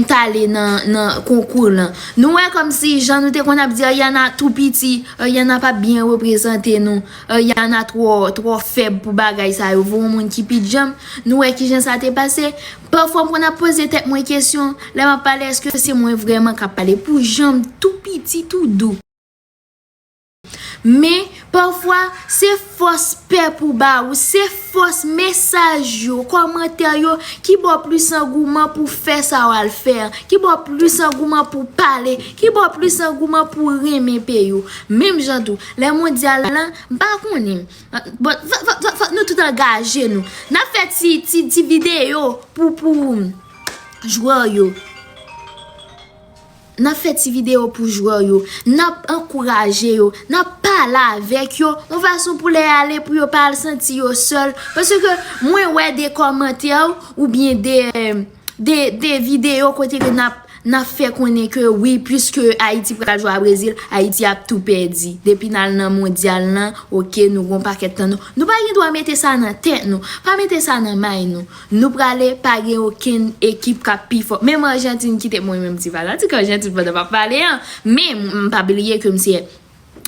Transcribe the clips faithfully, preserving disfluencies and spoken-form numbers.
t ale nan, nan konkou lan. Nou wè kòmsi jan nou te konn ap di Ariana tou piti, Ariana p ap byen reprezante nou, Ariana twò, twò fèb pou bagay sa yo, voye yon moun ki pi djanm. Nou wè kijan sa te pase. Pafwa m konn ap poze tèt mwen kesyon, lè m ap pale, èske se mwen vrèman k ap pale? Pou jan m tou piti, tou dou. Men, pafwa, se fòs pèp ou ba ou, se fòs mesaj yo, kòmantè yo ki ba w plis angouman pou fè sa w al fè an, ki ba w plis angouman pou pale, ki ba w plis angouman pou renmen peyi w. Menm jan tou, lè mondyal lan, m pa konnen. Bon, fò, fò, fò, fò nou tout angaje nou. N ap fè ti, ti, ti videyo pou, pou jwè yo. N ap fè ti videyo pou jwè yo. N ap ankouraje yo. N ap pale avèk yo. Yon fason pou lè y ale, pou yo pa al santi yo sèl. Paske mwen wè de kòmantè oubyen de, de, de videyo kote ke n ap, n ap fè konnen ke wi, piske Ayiti pral jwe a Brezil, Ayiti ap tou pèdi. Depi n al nan mondyal lan, oke, nou gon pakèt tan nou. Nou pa gen dwa mete sa nan tèt nou. Pa mete sa nan may nou. Nou prale, pa gen okenn ekip k ap pi fò. Menm Ajantin ki te, mwen menm ti fanatik Ajantin pandan m ap pale an, men m pa bliye ke m se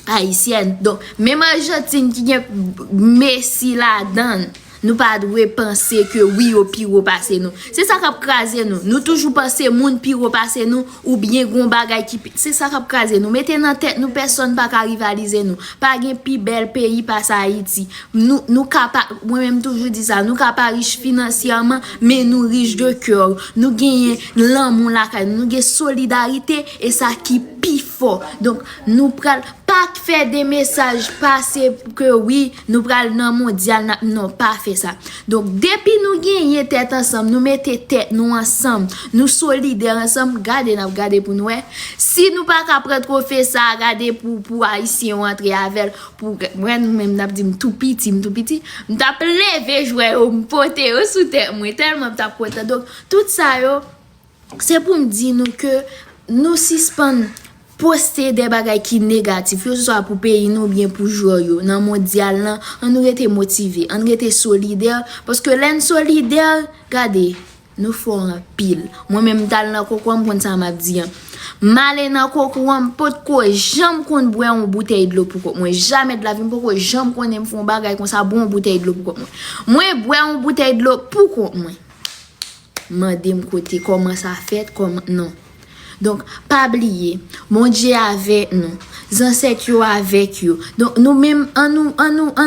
ayisyèn. Donk, menm Ajantin ki gen Messi ladan l, nou pa dwe panse ke wi, yo pi wo pase nou. Se sa k ap kraze nou. Nou toujou panse moun pi wo pase nou oubyen gon bagay ki pi, se sa k ap kraze nou. Mete nan tèt nou, pèsonn pa ka rivalize nou. Pa gen pi bèl peyi pase Ayiti. Nou, nou ka pa, mwen menm toujou di sa, nou ka pa rich finansyèman, men nou rich de kè. Nou genyen lanmou lakay nou, nou gen solidarite, e sa ki pi fò. Donk, nou pral pa fè de mesaj pase ke wi, nou pral nan mondyal, n ap, non, pa fè sa. Donk, depi nou genyen tèt ansanm, nou mete tèt nou ansanm, nou solidè ansanm, gade n ap gade pou n wè. Si nou pa ka pran twofe sa, gade pou, pou Ayisyen yo antre avè l, pou, mwen, nou menm, n ap di m tou piti, m tou piti, m t ap leve jwè yo, m pote yo sou tèt mwen, tèlman m t ap kontan. Donk, tout sa yo, se pou m di nou ke nou sispann poste de bagay ki negatif, yo, siswa pou peyi nou oubyen pou jwè yo. Nan mondyal lan, ann nou rete motive, ann rete solidè, paske lè n solidè, gade, nou fò anpil. Mwen menm, m t al nan kokowa, m konn sa m ap di an. M ale nan kokowa, m potko janm konn bwè yon boutèy dlo pou kont mwen. Jamè de lavi m poko janm konnen m fè yon bagay konsa, bwè yon boutèy dlo pou kont mwen. Mwen bwè yon boutèy dlo pou kont mwen. Mande m kote, kòman sa fèt, kòman, non. Donk, pa bliye, Bondye avèk nou, zansèt yo avèk yo. Donk, nou menm, ann nou, ann nou,